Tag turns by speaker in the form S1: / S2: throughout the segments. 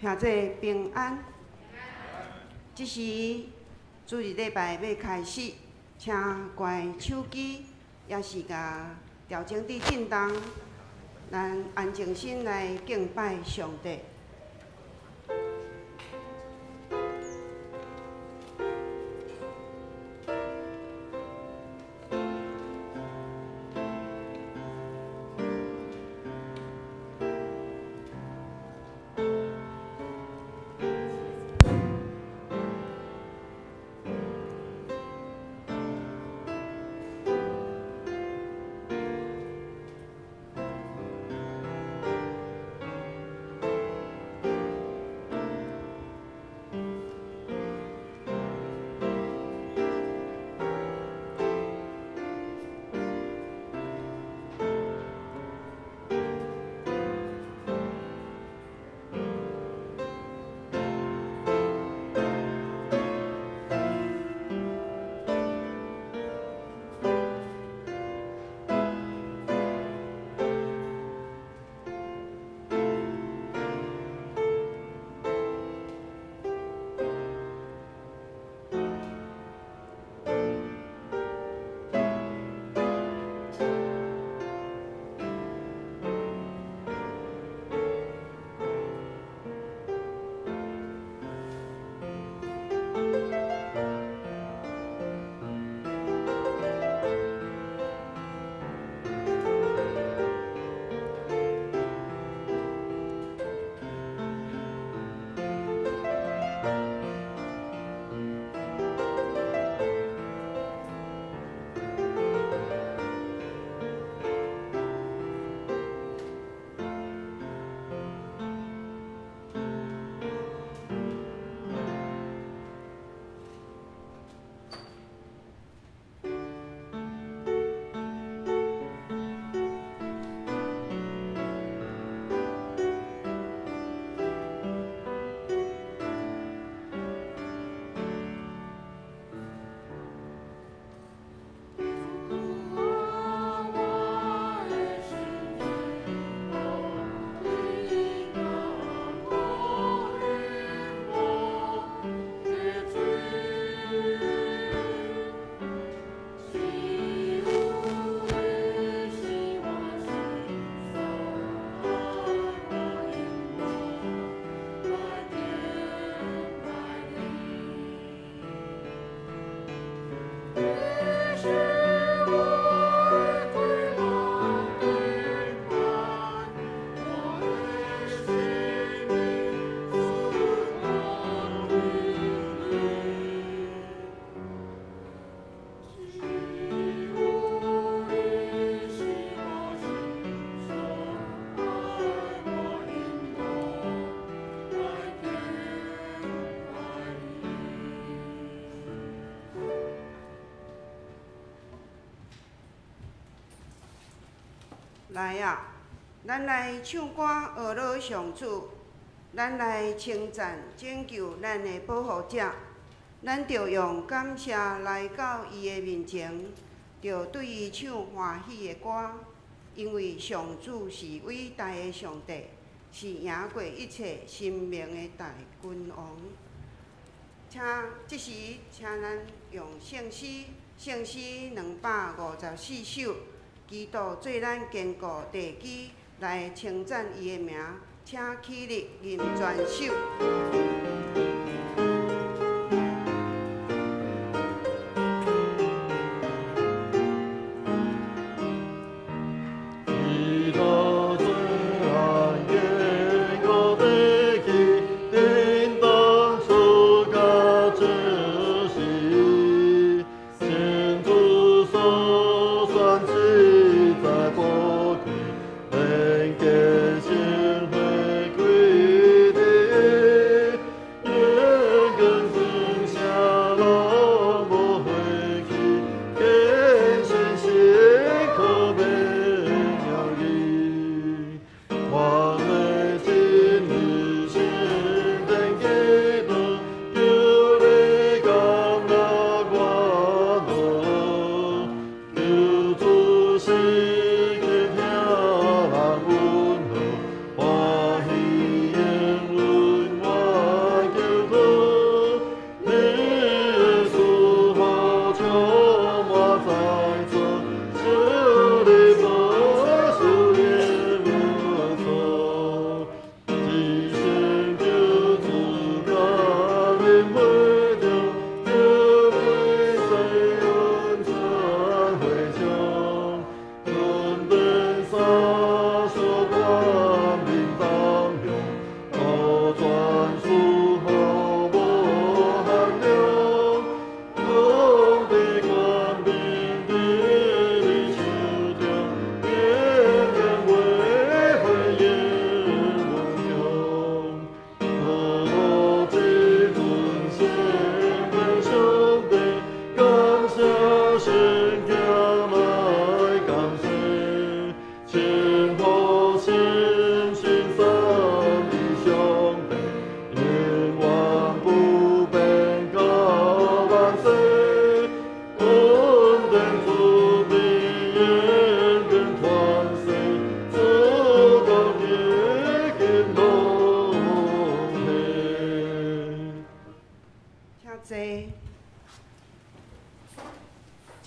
S1: 兄弟平安。這時主日禮拜欲開始，請關手機，抑是共調整佇震動，咱安靜心來敬拜上帝。來啊，咱來唱歌學樂上主，咱來稱讚拯救咱的保護者。咱著用感謝來到伊的面前，著對伊唱歡喜的歌，因為上主是偉大的上帝，是贏過一切神明的大君王。請這時，請咱用聖詩，聖詩254首。基督做咱堅固地基，來稱讚伊的名，請起立吟全首。
S2: Yeah.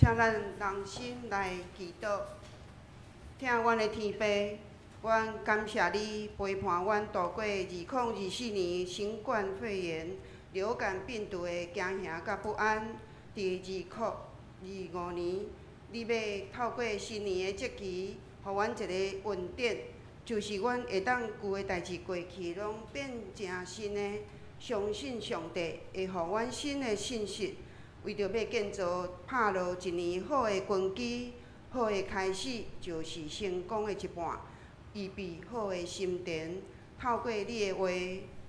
S1: 請咱同心來祈禱。疼阮的天父，阮感謝你陪伴阮度過2024年新冠肺炎流感病毒的驚嚇佮不安。佇2025年，你欲透過新年的節期，予阮一个恩典，就是阮會當舊的代誌過去，攏變成新的。相信上帝會予阮新的信息，為著欲建造拍落一年好的根基，好的開始就是成功的一半。預備好的心田，透過你的話，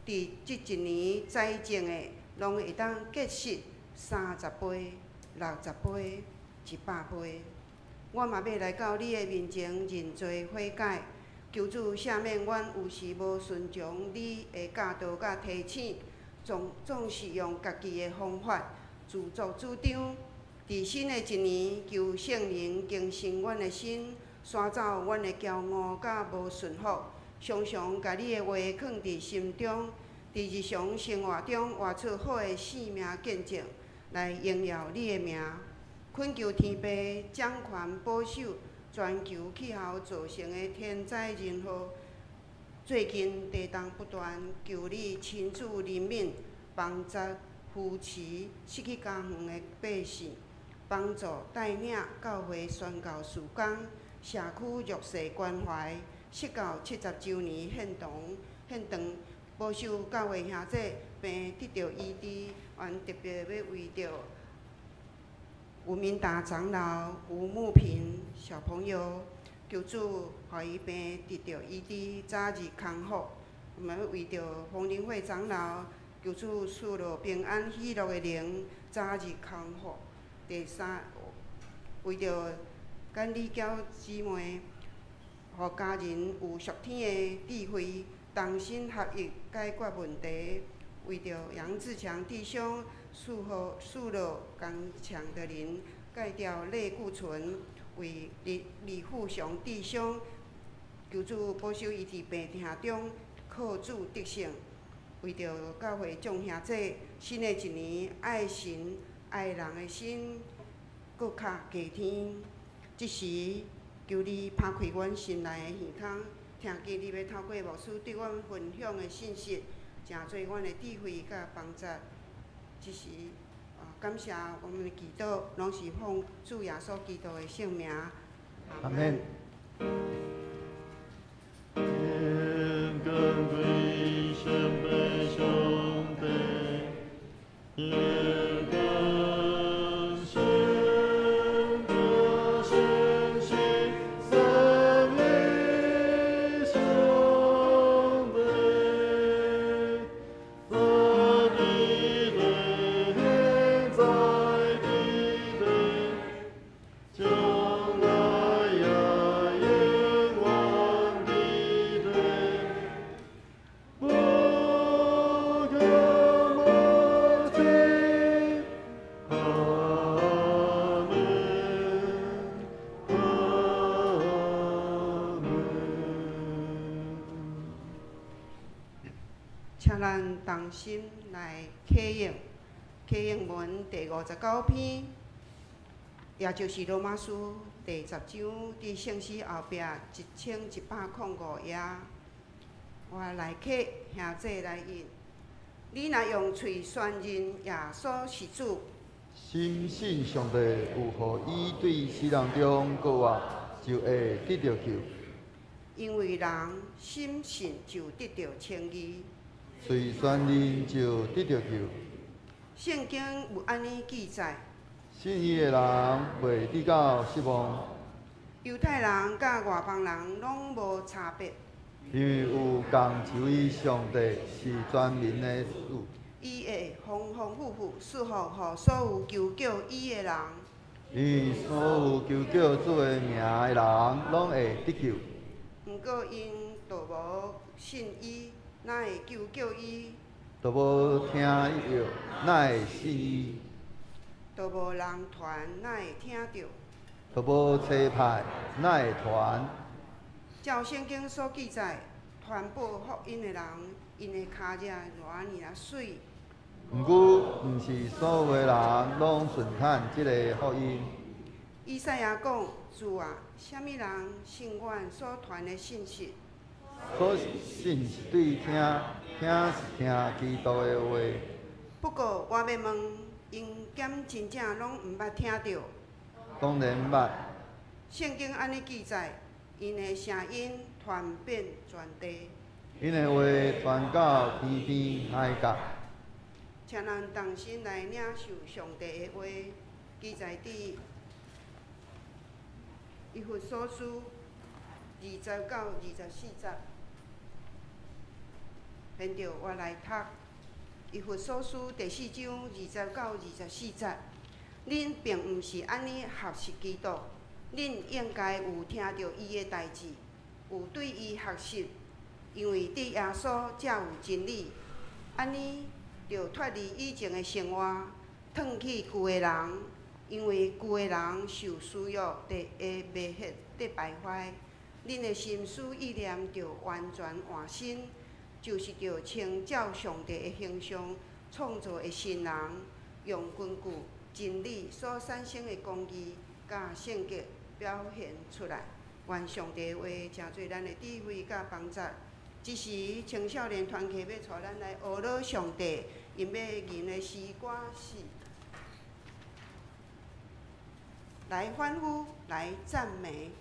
S1: 佇這一年栽種的，攏會當結實30倍、60倍、100倍。我嘛欲來到你的面前認罪悔改，求主赦免阮有時無順從你的教導佮提醒，總是用家己的方法自作主張。佇新的一年，求聖靈更新阮的心，徙走阮的驕傲佮無順服，常常共你的話囥佇心中，佇日常生活中活出好的生命見證，來榮耀你的名。懇求天父掌權保守全球氣候造成的天災人禍。最近地動不斷，求你親自憐憫，幫助扶持失去家園的百姓，幫助帶領教會宣教事工，社區弱勢關懷，釋教70週年獻堂，保守教會兄弟病得著醫治，阮特別欲為著吳明達長老、吳慕平小朋友，求主予伊病得著醫治，早日康復。我們為著馮林慧長老，求主賜予平安喜樂的靈，早日康復。第三，為著簡李嬌姊妹，予家人有屬天的智慧，同心合意解決問題。為著楊志強弟兄，賜予剛強的靈，戒掉類固醇。為李李富雄弟兄，求主保守伊佇病痛中靠主得勝。為著教會眾兄弟，新的一年愛神愛人的心，閣較加添。這時，求你拍開阮心內的耳孔，聽見你欲透過牧師對阮分享的信息，成做阮的智慧佮幫助。這時，感謝我們的祈禱，攏是奉主耶穌基督的聖名。
S2: 阿門。
S3: 天更貴，聖杯上帝，夜更深，這星星三位相背，在地對，在地對，將來呀永遠的對，不可磨滅。阿門，阿門。
S1: 請咱同心來啟應，啟應文第59篇，也就是羅馬書第10章，佇聖詩後壁1105頁。我來啟，兄弟來應。你若用喙宣認耶穌是主，
S2: 深信上帝有予伊對死人中復活，就會得著救。
S1: 因為人深信就得著稱義。
S2: 喙宣認就得著救。
S1: 聖經有按呢記載：
S2: 信伊的人袂致到失望。
S1: 猶太人佮外邦人攏無差別。
S2: 因為有仝一位上帝是全民的主。
S1: 伊會豐豐富富賜福予所有求叫伊的人。
S2: 因為所有求叫主的名的人，攏會得救。
S1: 毋過𪜶都無信伊，哪會求叫伊？
S2: 都無聽伊著，哪會信伊？
S1: 都無人傳，哪會聽著？
S2: 都無差派，哪會傳？
S1: 照聖經所記載，傳報福音的人，𪜶的跤跡偌爾仔媠。
S2: 毋過，毋是所有的人攏順趁這个福音。
S1: 以賽亞講：主啊，啥物人信阮所傳的信息？
S2: 所信是對聽，聽是聽基督的話。
S1: 不過我欲問，𪜶敢真正攏毋捌聽著？
S2: 當然捌。
S1: 聖經按呢記載，𪜶的聲音傳遍全地，𪜶
S2: 的話傳到天邊海角。
S1: 請咱同心來領受上帝的話，記載佇以弗所書20到24節。現著我來讀以弗所書第四章20到24節。恁並毋是按呢學習基督，恁應該有聽著伊的代誌，有對伊學習，因為佇耶穌才有真理。按呢，著脫離以前的生活，褪去舊的人，因為舊的人受私欲的迷惑得敗壞。恁的心思意念著完全換新，就是著穿照上帝的形象創造的新人，用根據真理所產生的公義佮聖潔表現出來。願上帝的話成做咱的智慧佮幫助。這時青少年團契欲帶咱來學老上帝，𪜶欲吟的詩歌是：來歡呼，來讚美。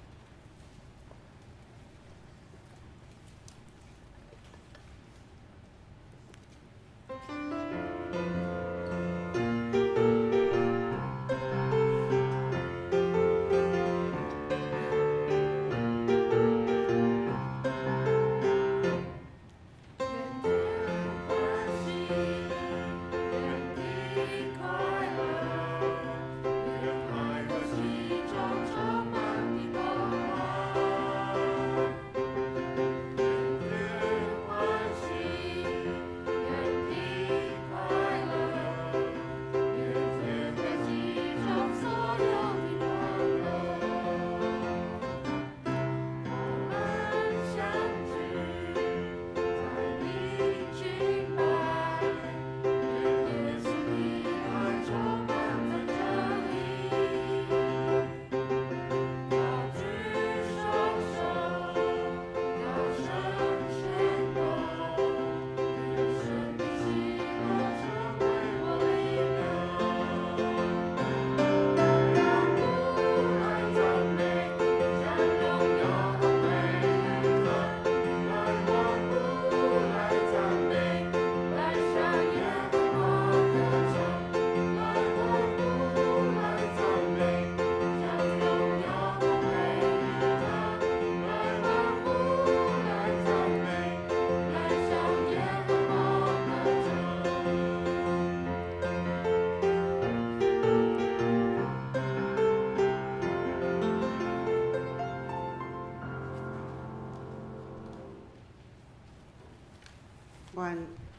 S1: 願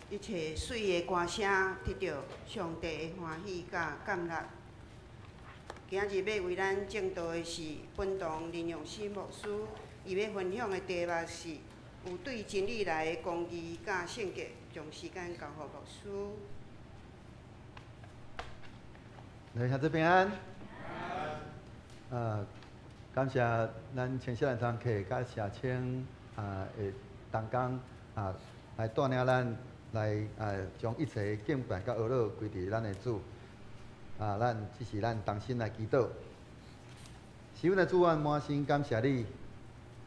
S1: 一切媠的歌聲得著上帝的歡喜佮感納。今日欲為咱證道的是本堂林永新牧師，伊欲分享的題目是有對真理來的公義佮聖潔，將時間交予牧師。
S2: 來，兄弟平安。感謝咱青少年團契佮社青的同工來帶領咱來將一切敬拜佮呵咾歸佇咱的主。咱這是咱同心來祈禱。是阮的主，阮滿心感謝你。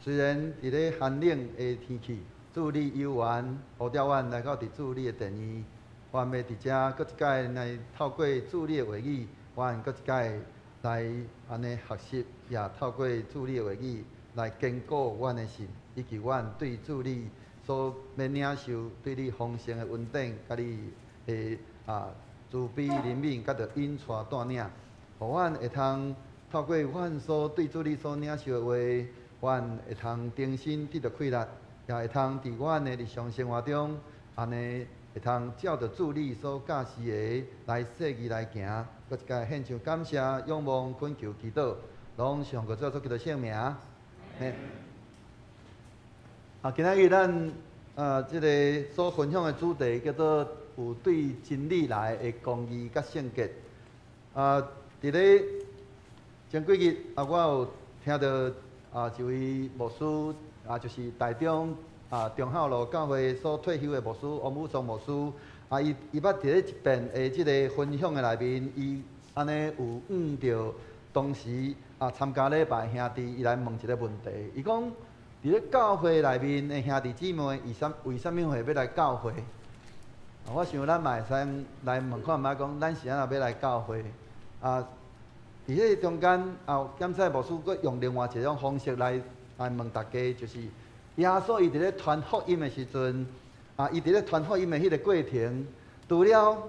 S2: 雖然佇咧寒冷的天氣，主你猶原呼召阮來到佇主你的殿院，阮欲佇遮閣一擺來透過主你的話語，阮閣一擺來按呢學習，也透過主你的話語來堅固阮的心，以及阮對主你所欲領受對你豐盛的恩典，佮你的慈悲憐憫，佮著引帶帶領，予阮會通透過阮所對主你所領受的話，阮會通重新得著氣力，也會通佇阮的日常生活中，按呢會通照著主你所教示的來細緻來行。閣一擺獻上感謝、仰望、懇求、祈禱，攏上過主耶穌基督聖名。今仔日咱這个所分享的主題叫做有對真理來的公義佮聖潔。佇咧前幾日啊，我有聽著啊一位牧師啊，就是台中啊忠孝路教會所退休的牧師王武松牧師啊，伊伊捌佇咧一遍的這个分享的內面，伊按呢有向著當時啊參加禮拜兄弟，伊來問一个問題，伊講佇咧教會內面的兄弟姊妹，伊啥為啥物會欲來教會？我想咱嘛會使來問看覓講，咱是按怎欲來教會？啊，佇彼个中間啊，檢察牧師閣用另外一種方式來來問大家，就是耶穌伊佇咧傳福音的時陣，啊，伊佇咧傳福音的彼个過程，除了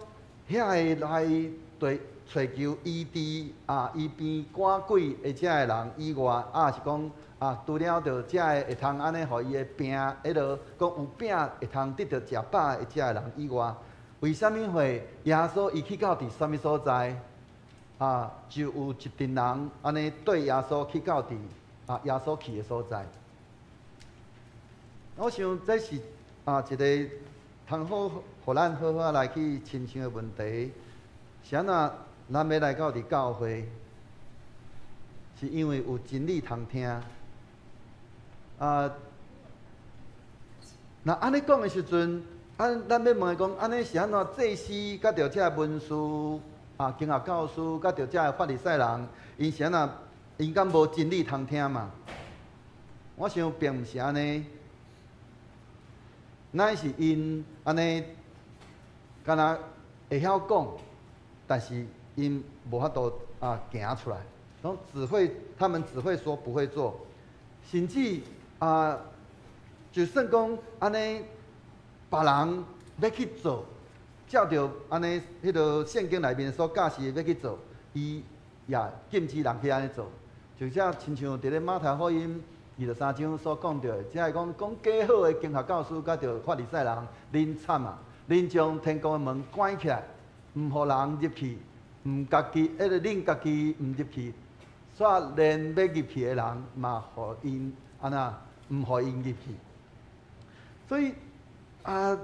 S2: 遐个來對揣求醫治啊、醫病趕鬼的遮个人以外，啊是講啊，除了著遮个會通按呢，予伊的病，彼落講有餅會通得著食飽的遮个人以外，為啥物會耶穌伊去到佇啥物所在，啊，就有一陣人按呢綴耶穌去到佇啊耶穌去的所在。我想這是啊一個通好予咱好好來去深想的問題。是按怎咱欲來到佇教會，是因為有真理通聽。啊，若按呢講的時陣，啊，咱欲問伊講，按呢是按怎祭司佮著這文士啊，經學教師佮著這法利賽人，𪜶是按怎？𪜶敢無真理通聽嘛？我想並毋是按呢，乃是𪜶按呢，敢若會曉講，但是𪜶無法度啊行出來，攏只會他們只會說不會做，甚至啊，就算講按呢，別人欲去做，照著按呢彼个聖經內面所教示的欲去做，伊也禁止人去按呢做。就這親像佇咧馬太福音23章所講著的，遮會講講假好的經學教師佮著法利賽人，恁慘啊！恁將天國的門關起來，毋予人入去，毋家己，彼个恁家己毋入去，煞連欲入去的人嘛，予𪜶按怎，毋予𪜶入去。所以啊，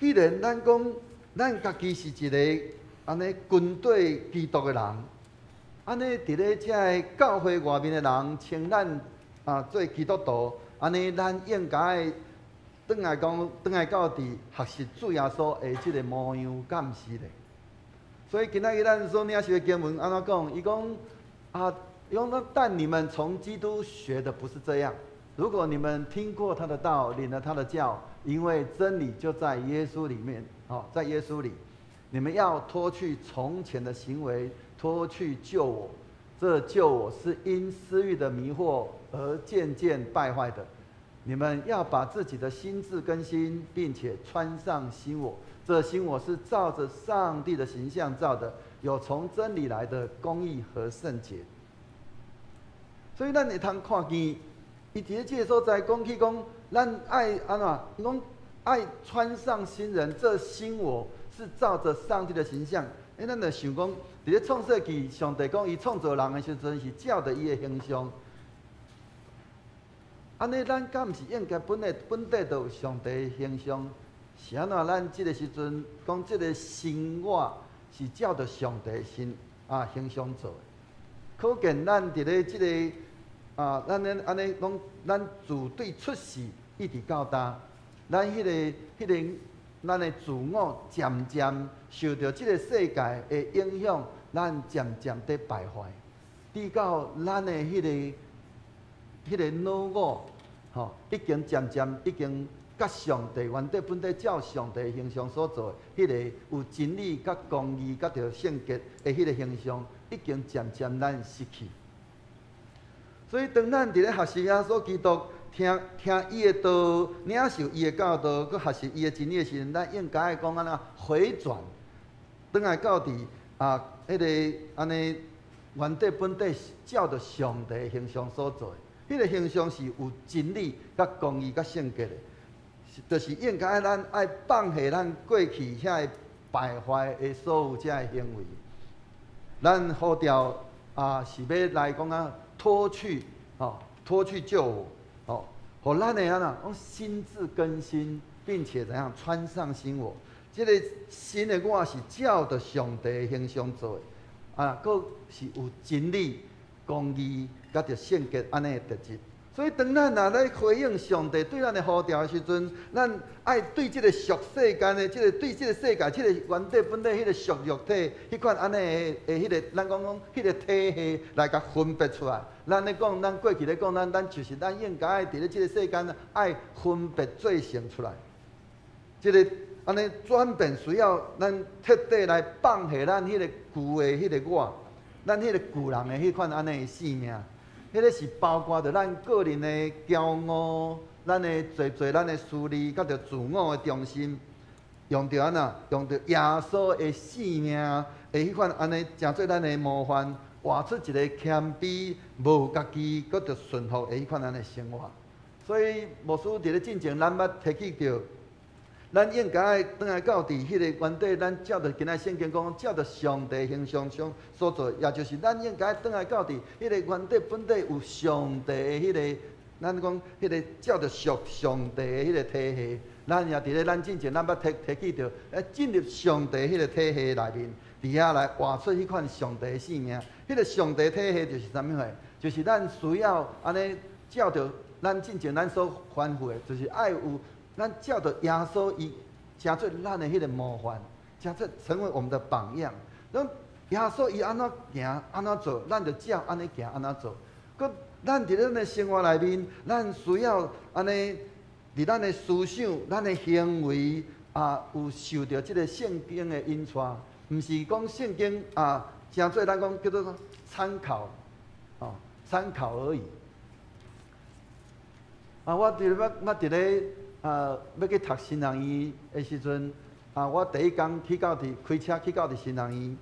S2: 既然咱講咱家己是一个按呢跟綴基督的人，按呢佇咧遮个教會外面的人稱咱啊做基督徒，按呢咱應該轉來講，轉來到佇學習主耶穌的這个模樣，敢毋是咧？所以今仔日咱所領受的經文按怎講？伊講啊，伊講但你們從基督學的不是這樣。如果你們聽過他的道，領了他的教，因為真理就在耶穌裡面，哦，在耶穌裡，你們要脫去從前的行為，脫去舊我。這舊我是因私欲的迷惑而漸漸敗壞的。你們要把自己的心志更新，並且穿上新我。這新我是照著上帝的形象造的，有從真理來的公義和聖潔。所以咱會通看見，伊佇咧這个所在講起講，咱愛按怎？伊講愛穿上新人，這新我是照著上帝的形象。欸，咱就想講，佇咧創世記，上帝講伊創造人的時陣是照著伊的形象。按呢，咱敢毋是應該本來本底就有上帝的形象？是按怎？咱這个時陣講這个新我是照著上帝形啊形象做的。可見咱佇咧這个啊，咱咧按呢攏，咱自對出世一直到今，咱彼个彼个咱的自我漸漸受著這个世界的影響，咱漸漸佇敗壞，直到咱的彼个彼个老我，吼，已經漸漸已經佮上帝原底本底照上帝形象所做的，彼个有真理、佮公義、佮著聖潔的彼个形象，已經漸漸咱失去。所以，當咱佇咧學習耶穌基督，聽聽伊的道，領受伊的教導，閣學習伊的真理的時陣，咱應該愛講按怎回轉，轉來到佇啊，彼个按呢原底本底照著上帝的形象所做的，彼个形象是有真理、佮公義、佮聖潔的，就是應該咱愛放下咱過去遐个敗壞的所有這个行為，咱呼召啊是欲來講啊脫去吼，脫去舊我，吼，予咱的按怎講心志更新，並且怎樣穿上新我。這个新的我是照著上帝的形象做的，啊，閣是有真理、公義佮著聖潔按呢的特質。所以當咱若咧回應上帝對咱的呼召的時陣，咱愛對這個俗世間的這個對這個世界這個原底本底彼個屬肉體，彼款按呢的彼個，咱講講彼個體系來共分別出來。咱咧講，咱過去咧講，咱就是咱應該愛佇咧這個世間愛分別做聖出來。這個按呢轉變需要咱徹底來放下咱彼個舊的彼個我，咱彼個舊人的彼款按呢的性命。彼個是包括著咱個人的驕傲，咱的濟濟咱的私利，佮著自我的中心，用著按怎？用著耶穌的性命的彼款按呢，成做咱的模範，活出一個謙卑、無家己、閣著順服的彼款按呢生活。所以牧師佇咧進前，咱捌提起著，咱應該愛轉來到佇彼個原底，咱照著今仔聖經講，照著上帝形象上所做，也就是咱應該轉來到佇彼個原底本底有上帝的彼個，咱講彼個照著屬上帝的彼個體系，咱也佇咧咱進前，咱捌提提起著，進入上帝彼個體系內面，佇遐來活出彼款上帝的生命。彼個上帝體系就是啥物貨？就是咱需要按呢照著咱進前咱所吩咐的，就是愛有。咱照著耶穌伊成做咱的彼個模範，成做成為我們的榜樣。咱耶穌伊按怎行，按怎做，咱就照按呢行，按怎做。閣咱佇咱的生活內面，咱需要按呢，佇咱的思想、咱的行為啊，有受著這個聖經的引帶，毋是講聖經啊，成做咱講叫做參考，哦，參考而已。啊，我佇咧捌佇咧。啊，欲去讀神學院的時陣，啊，我第一工去到佇開車去到佇神學院，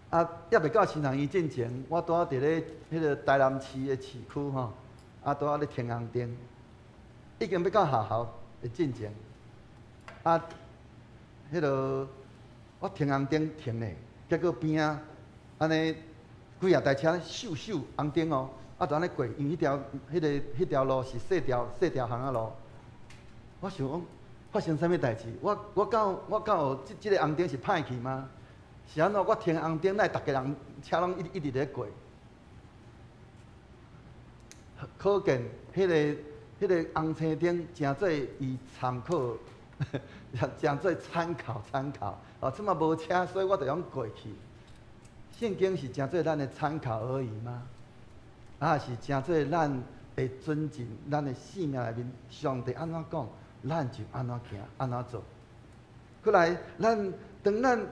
S2: 啊，猶未到神學院進前，我拄仔佇咧彼個台南市的市區吼，啊，拄仔咧停紅燈，已經欲到學校的進前，啊，彼個我停紅燈停咧，結果邊仔按呢幾若台車咻咻紅燈哦。啊，就按呢過，因為彼條、彼個、彼條路是細條、細條巷仔路。我想講，發生啥物代誌？我敢有我敢有這這個紅燈是歹去嗎？是按怎？我停紅燈，哪會逐家人車攏一一直咧過？可見彼個彼個紅青燈誠做伊參考，誠做參考參考。哦，這馬無車，所以我就用過去。聖經是誠做咱的參考而已嗎？啊，是誠做咱會尊敬咱的生命內面，上帝按怎講，咱就按怎行，按怎做。過來，咱當咱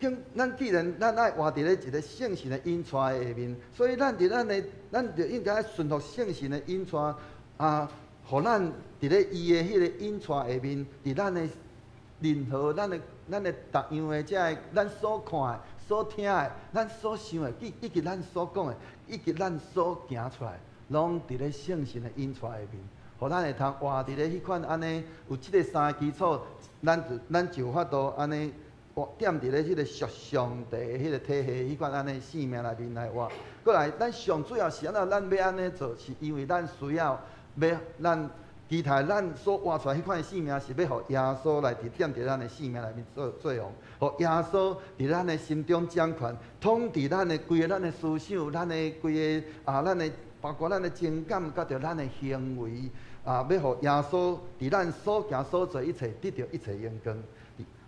S2: 經，咱既然咱愛活佇咧一個聖神的引帶下面，所以咱佇咱的，咱就應該順服聖神的引帶啊，予咱佇咧伊的彼個引帶下面，佇咱的任何咱的咱的逐樣的這个咱所看的、所聽的、咱所想的，以以及咱所講的，以及咱所行出來，攏佇咧聖神的引帶下面，予咱會通活佇咧彼款按呢，有這个三个基礎，咱就咱就有法度按呢活踮佇咧彼個屬上帝的彼個體系，彼款按呢生命內面來活。過來，咱上主要是按怎？咱欲按呢做，是因為咱需要欲咱期待咱所活出來彼款生命，是欲予耶穌來佇踮佇咱的生命內面做做王，予耶穌佇咱的心中掌權，統治咱的規个咱的思想，咱的規个啊，咱的包括咱的情感，佮著咱的行為啊，欲予耶穌佇咱所行所做一切得著一切榮光，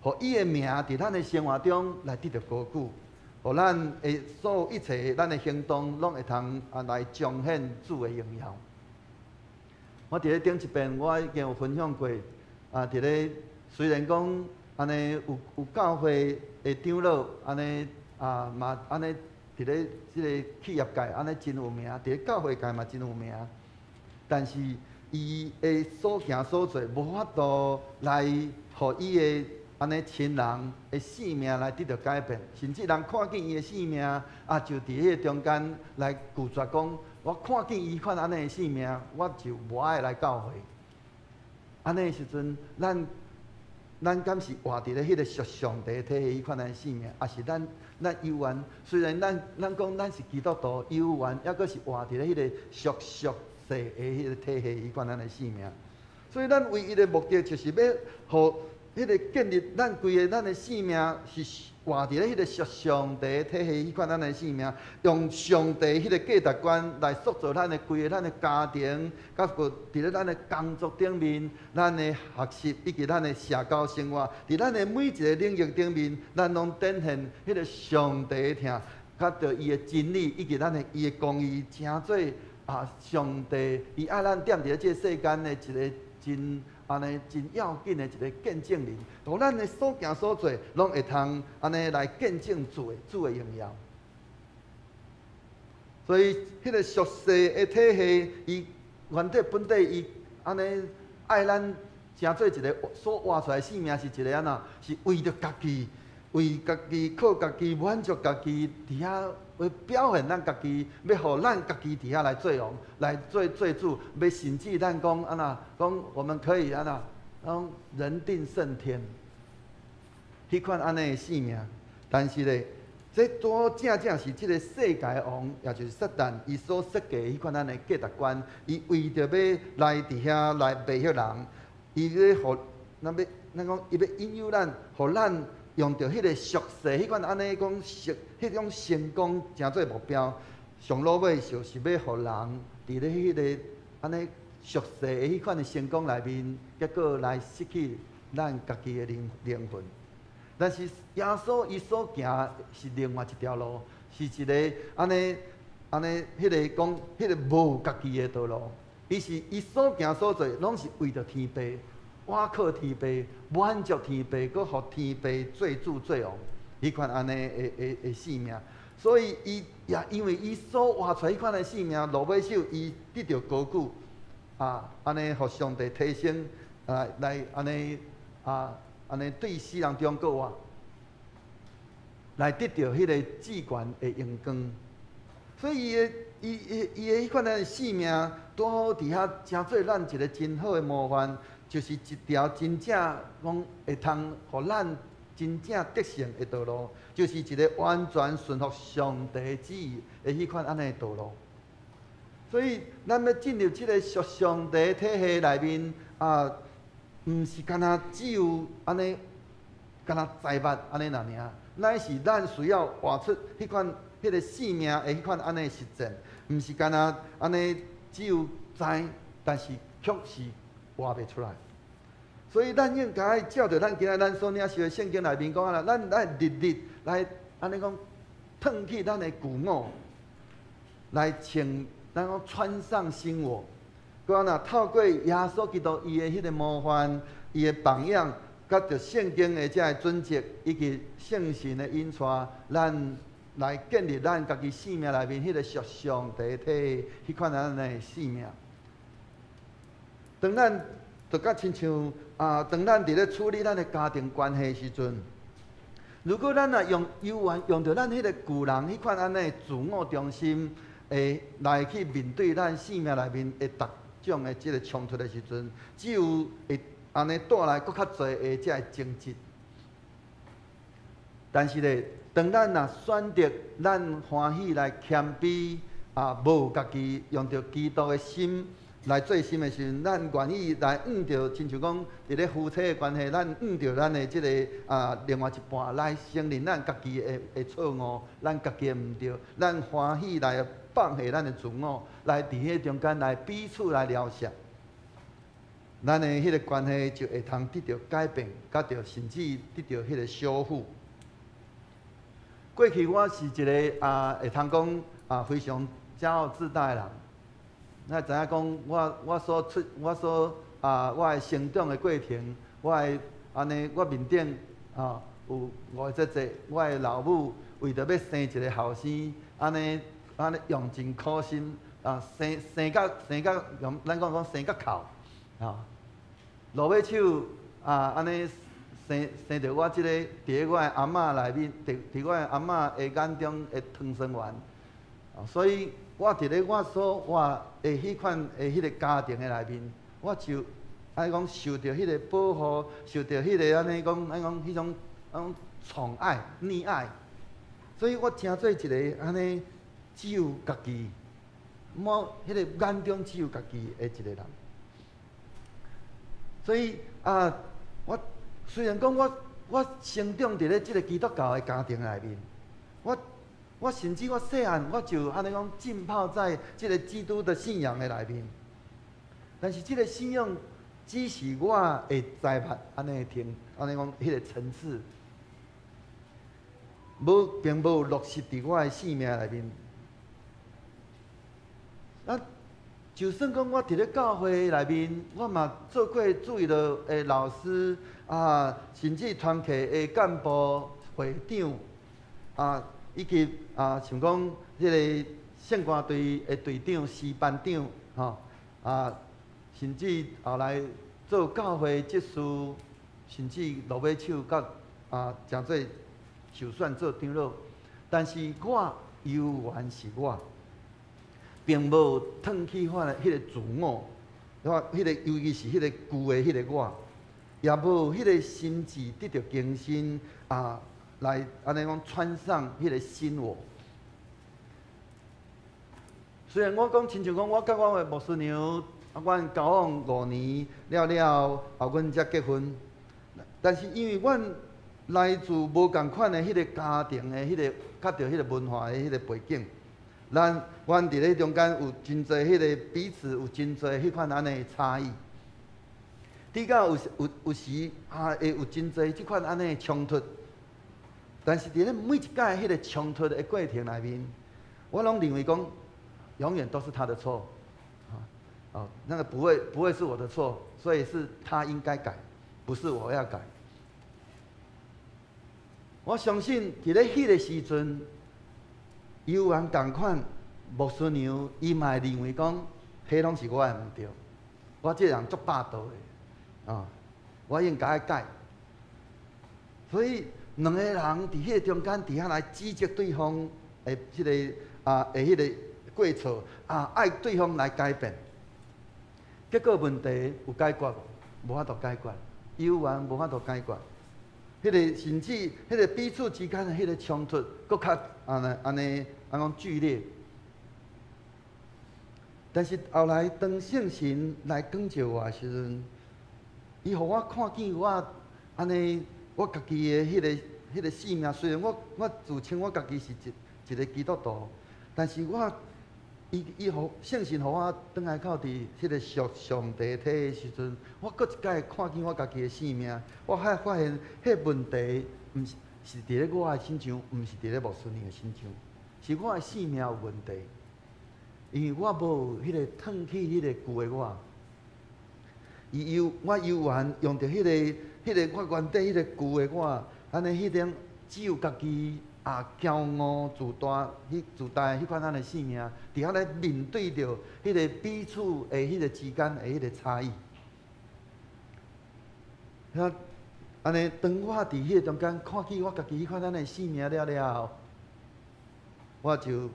S2: 予伊的名佇咱的生活中來得著高舉，予咱的所有一切咱的行動攏會通啊來彰顯主的榮耀。我佇咧頂一遍，我已經有分享過，啊，佇咧雖然講按呢有有教會的長老，按呢啊嘛按呢佇咧這个企業界按呢真有名，佇咧教會界嘛真有名，但是伊的所行所做無法度來予伊的按呢親人的性命來得著改變，甚至人看見伊的性命，啊，就佇彼个中間來拒絕講。我看見伊款按呢的性命，我就無愛來教會。按呢的時陣，咱咱敢是活佇咧彼個屬上帝體系彼款的生命，抑是咱咱猶原？雖然咱咱講咱是基督徒，猶原猶閣是活佇咧彼個屬俗世的彼個體系彼款按呢生命。所以咱唯一的目的就是欲予彼个建立咱規个咱的生命是活佇咧彼個屬上帝體系彼款咱的生命，用上帝彼個價值觀來塑造咱的規個咱的家庭，佮閣佇咧咱的工作頂面、咱的學習以及咱的社交生活，佇咱的每一個領域頂面，咱攏展現彼個上帝的疼，佮著伊的真理以及咱的伊的公義，成做上帝伊愛咱踮佇咧這個世間的一個真按呢真要緊的一個見證人，予咱的所行所做，攏會通按呢來見證主的榮耀。所以，彼個屬世的體系，伊原底本底伊按呢愛咱成做一個所活出來生命是一個按怎？是為著家己，為家己靠家己滿足家己，佇遐會表現咱家己，欲予咱家己佇遐來做王，來做主，欲甚至咱講按怎？講我們可以按怎？講人定勝天，彼款按呢的生命。但是咧，這拄正正是這个世界王，也就是撒旦，伊所設計彼款按呢價值觀，伊為著欲來佇遐來迷惑人，伊欲予咱欲咱講，伊欲引誘咱，予咱用著彼个俗世彼款按呢講成彼種成功成做目標，上落尾就是欲予人佇咧彼个按呢俗世的彼款的成功內面，結果來失去咱家己的靈魂。但是耶穌伊所行是另外一條路，是一个按呢按呢，彼个講彼个無家己的道路。伊是伊所行所做，攏是為著天父，倚靠天父，滿足天父，閣予天父做主做王，彼款按呢的生命。所以伊也因為伊所活出彼款的生命，落尾首伊得著高舉，按呢予上帝提升，來按呢按呢對死人中閣活，來得著彼个至懸的榮光。所以伊的伊伊伊的彼款的生命，拄好佇遐成做咱一個真好的模範，就是一條真正講會通予咱真正得勝的道路，就是一個完全順服上帝旨意的彼款按呢道路。所以，咱欲進入這个屬上帝體系內面啊，毋是干焦只有按呢，干焦知捌按呢爾爾，乃是咱需要活出彼款彼个生命的彼款按呢實踐，毋是干焦按呢只有知，但是卻是活袂出來。所以咱應該照著咱今仔咱所領受的聖經內面講啊，咱愛日日來按呢講，褪去咱的舊我，來穿咱講穿上新我。閣按怎透過耶穌基督伊的彼个模範，伊的榜樣，佮著聖經的這个準則，以及聖神的引帶，咱來建立咱家己生命內面彼个屬上帝體彼款按呢生命。當咱就佮親像啊，當咱佇咧處理咱的家庭關係時陣，如果咱若用猶原用著咱彼個舊人彼款按呢自我中心，會來去面對咱生命內面的逐種的這个衝突的時陣，只有會按呢帶來閣較濟的這个爭執。但是咧，當咱若選擇咱歡喜來謙卑啊，無家己用著基督的心來做心的時陣，咱願意來向著，親像講佇咧夫妻的關係，咱向著咱的這个另外一半來承認咱家己的錯誤，咱家己的毋對，咱歡喜來放下咱的自我，來佇彼中間來彼此來饒恕，咱的彼个關係就會通得著改變，佮著甚至得著彼个修復。過去我是一个會通講非常驕傲自大的人。咱知影講，我所出，我所啊，我的成長的過程，我的按呢，我面頂有五个姐姐，我的老母為著欲生一个後生，按呢按呢用盡苦心啊，生甲用咱講講生甲哭啊，落尾手啊，按呢生著我這个佇咧我的阿嬤內面，佇我的阿嬤的眼中的唐酸丸，所以我佇咧我所活的彼款的彼个家庭的內面，我就按呢講受著彼个保護，受著彼个按呢講按呢講彼種彼種寵愛、溺愛，所以我成做一个按呢只有家己，無彼個眼中只有家己的一个人。所以啊，我雖然講我成長佇咧這个基督教的家庭內面，我甚至我細漢我就按呢講浸泡在這个基督的信仰的內面，但是這个信仰只是我會知捌按呢聽，按呢講彼个層次，無並無落實佇我的生命內面。啊，就算講我佇咧教會內面，我嘛做過主日的老師啊，甚至團契的幹部、會長啊，以及啊，像講彼个聖歌隊的隊長、詩班長，吼啊，甚至後來做教會執事，甚至落尾手佮啊，誠濟受選做長老，但是我猶原是我，並無褪去我的彼个自我，我彼个尤其是彼个舊的彼个我，也無彼个心志得著更新啊，來按呢講穿上彼个新我。雖然我講親像講，我佮我的牧師娘，阮交往5年了了後，阮才結婚。但是因為阮來自無仝款的彼个家庭的彼个，較著彼个文化的彼个背景，阮佇咧中間有真濟彼个彼此有真濟彼款按呢的差異，比較有時啊會有真濟這款按呢的衝突。但是佇咧每一擺彼个衝突的過程內面，我攏認為講，永遠都是他的錯，啊，那個不會是我的錯，所以是他應該改，不是我要改。我相信佇咧彼个時陣，猶原仝款牧師娘，伊嘛會認為講，彼攏是我的毋對，我這個人足霸道的，啊，我應該改。所以兩個人佇彼個中間，佇遐來指責對方的這个啊，的彼个過錯啊，愛對方來改變。結果問題有解決無？無法度解決，猶原無法度解決。彼个甚至彼个彼此之間的彼个衝突，閣較按呢按呢按講劇烈。但是後來當聖神來光照我的時陣，伊予我看見我按呢，我家己的彼个生命。雖然我自稱我家己是一個基督徒，但是我伊伊予聖神予我轉來到佇彼个屬上帝體的時陣，我閣一擺看見我家己的生命，我才發現彼問題毋是是佇咧我的身上，毋是佇咧牧師娘的身上，是我的生命有問題，因為我無彼個褪去彼個舊的我，伊猶我猶原用著彼個我原底彼個舊的我，按呢彼種只有家己啊驕傲自大、彼自大彼款按呢生命，佇遐咧面對著彼個彼此的彼個之間的彼個差異。遐按呢，當我佇彼個中間看見我家己彼款按呢生命了了後，我就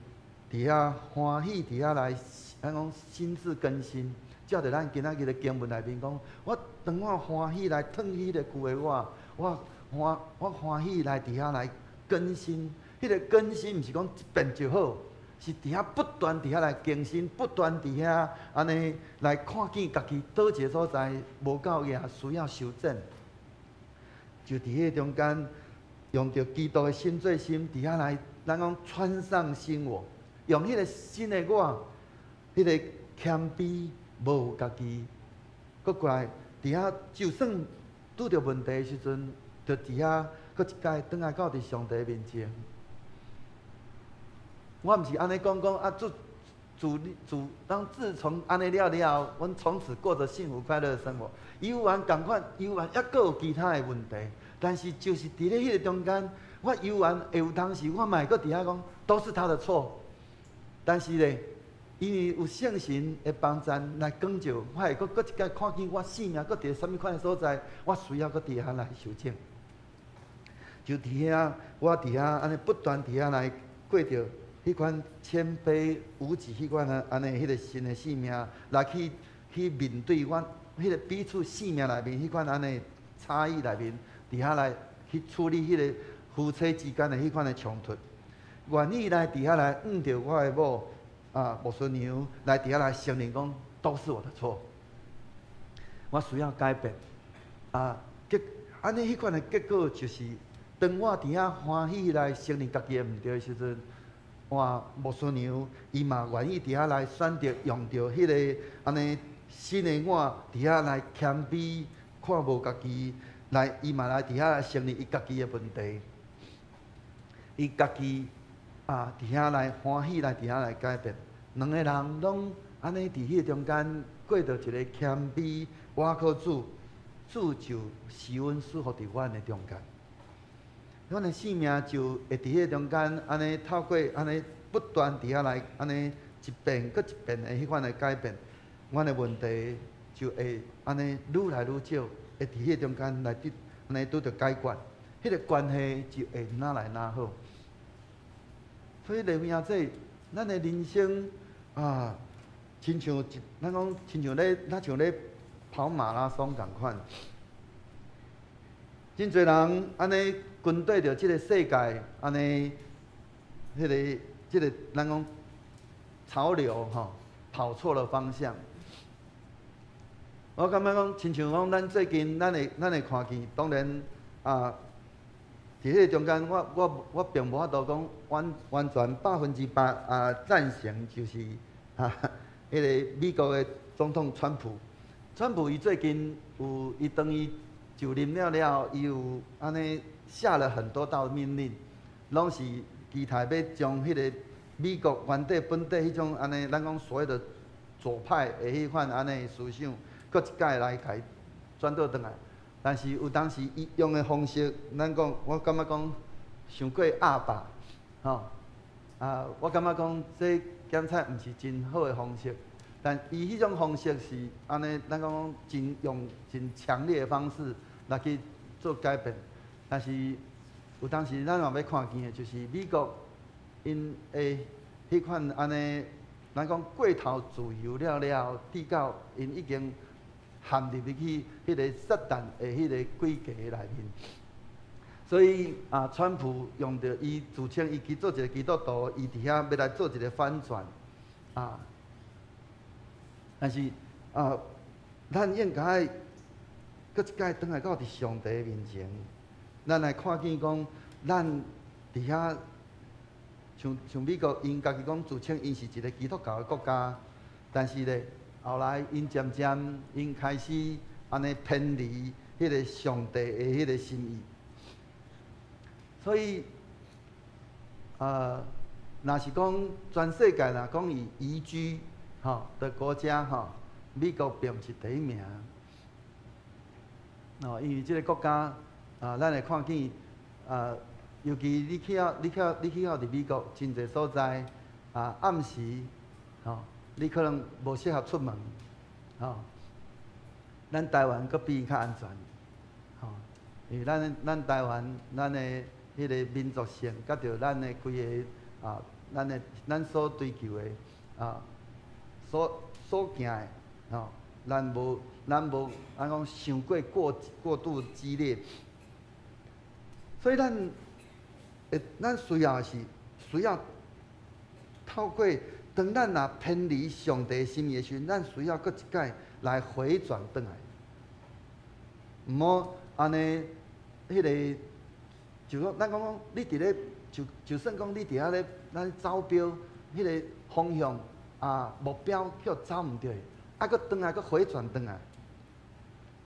S2: 佇遐歡喜，佇遐來按講心志更新。照著咱今仔日的經文內面講，我當我歡喜來褪去彼个舊的我，我歡喜來佇遐來更新。彼个更新毋是講一遍就好，是佇遐不斷佇遐來更新，不斷佇遐按呢來看見家己佗一个所在無夠額，需要修正。就佇彼个中間，用著基督的心做心，佇遐來，咱講穿上新我，用彼个新的我，彼个謙卑無家己，閣過來佇遐，就算拄著問題的時陣，就佇遐閣一擺轉來到佇上帝面前。我毋是按呢講講啊，自自自當自從按呢了了後，阮從此過著幸福快樂的生活。猶原仝款，猶原猶閣有其他的問題，但是就是佇咧彼个中間，我猶原會有當時，我嘛會閣佇遐講，都是他的錯。但是咧，因為有聖神的幫贊來光照，我會閣閣一擺看見我生命閣佇啥物款的所在，我需要閣佇遐來修正。就佇遐，我佇遐按呢不斷佇遐來過著彼款謙卑無己彼款啊，按呢彼个新的生命來去面對阮彼個彼此生命內面彼款按呢差異內面，佇遐來去處理彼个夫妻之間的彼款的衝突，願意來佇遐來向著我的某啊牧師娘來佇遐來承認講都是我的錯，我需要改變啊，結按呢彼款的結果就是，當我佇遐歡喜來承認家己的毋對的時陣，哇，牧師娘伊嘛願意佇遐來選擇用著彼个按呢新的我佇遐來謙卑，看無家己，來伊嘛來佇遐來承認伊家己的問題，伊家己啊佇遐來歡喜來佇遐來改變，兩個人攏按呢佇彼个中間過著一个謙卑，倚靠主，主就施恩賜福佇阮的中間，阮的生命就會佇彼個中間按呢透過按呢不斷佇遐來按呢一遍閣一遍的彼款的改變，阮的問題就會按呢愈來愈少，會佇彼個中間來得按呢拄著解決，彼個關係就會愈來愈好。所以禮拜仔，咱的人生啊，親像一，咱講親像咧，若像咧跑馬拉松仝款。真濟人按呢跟綴著這个世界，按呢，彼个、這个，咱講潮流吼，跑錯了方向。我感覺講，親像講，咱最近咱會看見，當然啊，佇彼个中間，我並無法度講完完全100%啊贊成，就是哈，彼个美國的總統川普。川普伊最近有，伊當伊就任了了後，伊有按呢下了很多道命令，攏是期待欲將彼个美國原底本底彼種按呢，咱講所謂的左派的彼款按呢思想，閣一擺來共伊轉倒轉來。但是有當時伊用的方式，咱講我感覺講傷過鴨霸，吼啊！我感覺講這檢測毋是真好的方式，但伊彼種方式是按呢，咱講講真用真強烈的方式來去做改變。但是有當時咱嘛欲看見的，就是美國𪜶的彼款按呢，咱講過頭自由了了，直到𪜶已經陷入去彼个撒旦的彼个詭計內面。所以啊，川普用著伊自稱伊去做一个基督徒，伊佇遐欲來做一个反轉啊。但是啊，咱應該閣一擺轉來到佇上帝面前，咱來看見講，咱佇遐像像美國，𪜶家己講自稱𪜶是一个基督教的國家，但是咧，後來𪜶漸漸𪜶開始按呢偏離彼个上帝的彼个心意。所以，若是講全世界若講以宜居吼的國家吼，美國並毋是第一名。哦，因為這个國家啊，咱會看見啊，尤其你去到佇美國真濟所在啊，暗時吼，你可能無適合出門，吼。咱台灣閣比𪜶較安全，吼，因為咱台灣咱的彼个民族性，佮著咱的規个啊，咱的咱所追求的啊，所行的吼，咱無咱講傷過過度激烈，所以咱需要是需要透過當咱若偏離上帝心意的時陣，咱需要閣一擺來回轉轉來，毋好按呢，彼个就講咱講講，你佇咧就就算講你佇遐咧，咱走標彼个方向啊目標去予走毋對，啊，閣轉來閣回轉轉來。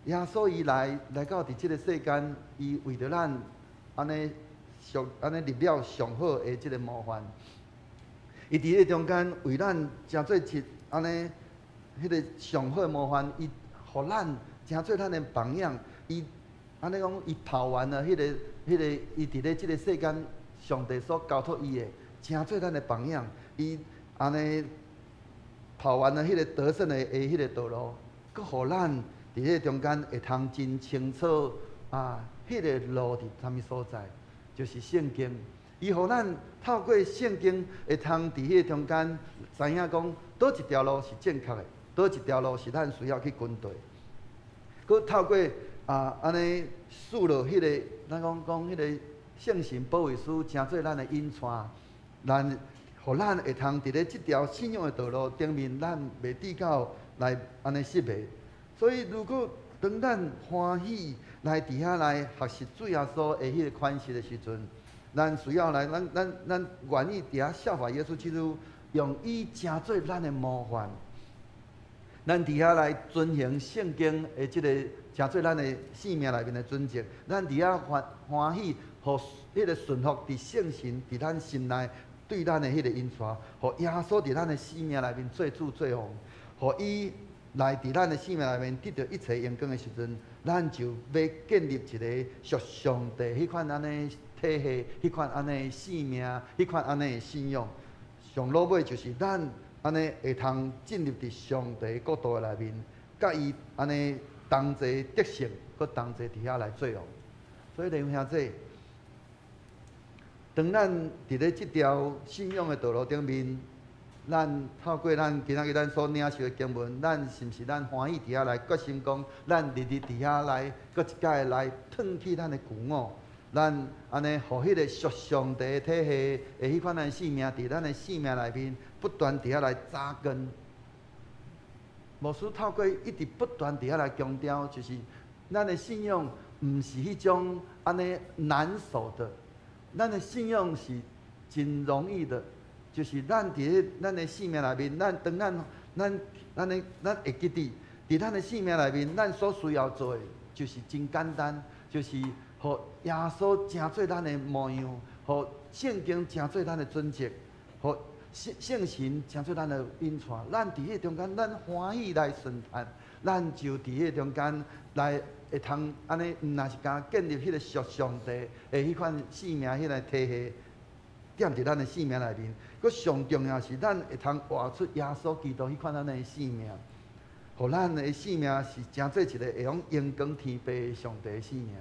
S2: 耶穌伊來來到佇這个世間，伊為著咱按呢上按呢立了上好的這个模範。伊佇彼中間為咱成做一按呢彼个上好的模範，伊予咱成做咱的榜樣。伊按呢講，伊跑完了彼个彼个，伊佇咧這个世間，上帝所交託伊的，成做咱的榜樣。伊按呢跑完了彼个得勝的彼个道路，閣予咱佇彼个中間會通真清楚啊，彼个路佇啥物所在，就是聖經。伊予咱透過聖經會通佇彼個中間知影講，佗一條路是正確的，佗一條路是咱需要去跟綴。閣透過啊，按呢賜落彼个，咱講講彼个聖神保惠師，成做咱的引帶，咱予咱會通佇咧這條信仰的道路頂面，咱袂跌到來按呢失迷。所以，如果當咱歡喜來佇遐來學習主耶穌的彼個款式的時陣，咱需要來，咱願意佇遐效法耶穌基督，用伊成做咱的模範。咱佇遐來遵行聖經的這個成做咱的生命內面的準則。咱佇遐歡歡喜，予彼個順服佇聖神佇咱心內對咱的彼個引帶，予耶穌佇咱的生命內面做主做王，予伊來佇咱的生命內面得著一切榮光的時陣，咱就欲建立一個屬上帝彼款按呢體系，彼款按呢生命，彼款按呢信仰。上落尾就是咱按呢會通進入佇上帝國度的內面，佮伊按呢同齊得勝，閣同齊佇遐來做王。所以弟兄兄姊，當咱佇咧這條信仰的道路頂面，咱透過咱今仔日咱所領受的經文，咱是毋是咱歡喜佇遐來決心講，咱日日佇遐來，閣一擺來褪去咱的舊我，咱按呢，予彼個屬上帝體系的彼款的生命，佇咱的生命內面不斷佇遐來紮根。牧師透過一直不斷佇遐來強調，就是咱的信仰毋是彼種按呢難守的，咱的信仰是真容易的。就是咱佇咧咱的生命內面，咱當咱咱咱的咱會記得，佇咱的生命內面，咱所需要做的，就是真簡單，就是予耶穌成做咱的模樣，予聖經成做咱的準則，予聖聖神成做咱的引帶。咱佇彼中間，咱歡喜來順服，咱就佇彼中間來會通按呢，毋若是干焦建立彼個屬上帝的彼款生命彼个體系。踮佇咱的生命內面，閣上重要是咱會通活出耶穌基督彼款按呢的生命，予咱的生命是成做一個會用榮光天父上帝的生命。